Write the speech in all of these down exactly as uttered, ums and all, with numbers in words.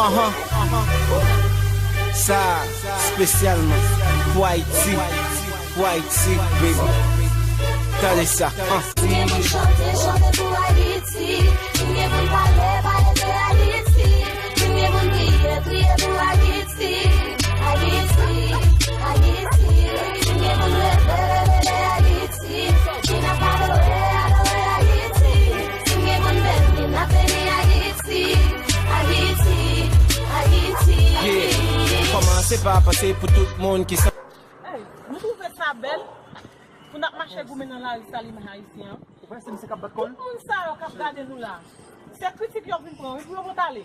Anhan. Sa espesyalman pou Ayiti. Pou Ayiti, baby. Tande sa. Uh. Gen moun chante, chante pou Ayiti. Gen moun pale, pale de Ayiti. Gen moun priye, priye pou Ayiti. Ayiti, Ayiti. Gen moun rele, rele de Ayiti. Ki n ap adore, adore Ayiti. Gen moun beni, n ap beni Ayiti. Ayiti, Ayiti. Yeah. Kòmanse pa panse pou tout moun ki san. Hey, nou twouve sa bèl pou n ap mache goumen nan lari sa, limaj ayisyen an. Ou panse misye k ap bat kò l? Tout moun sa yo k ap gade nou la, se kritik yo vin pran, wi, pou yo pot ale.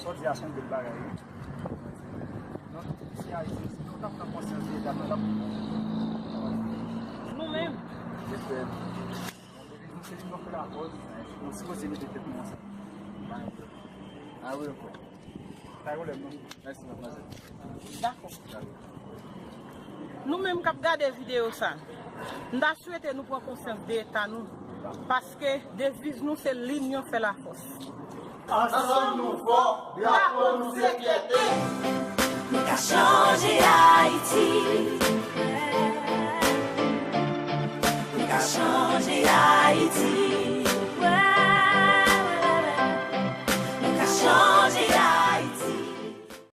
Sa w di a se yon bèl bagay, wi. Non, si Ayiti, si nou ta pran konsyans de eta nou, n ap. Nou menm. Jefè. Bon, deviz nou se li nou fè lapòz. Nou sipoze mete tèt nou ansanm. A wi, ankò. Pa gen pwoblèm, non. Mèsi, madmwazèl. Dakò. Nou menm k ap gade videyo sa, m ta swete nou pran konsyans de eta nou, paske deviz nou se linyon fè lafòs. Ansanm nou fò, drapo nou se fyète. Nou ka chanje Ayiti.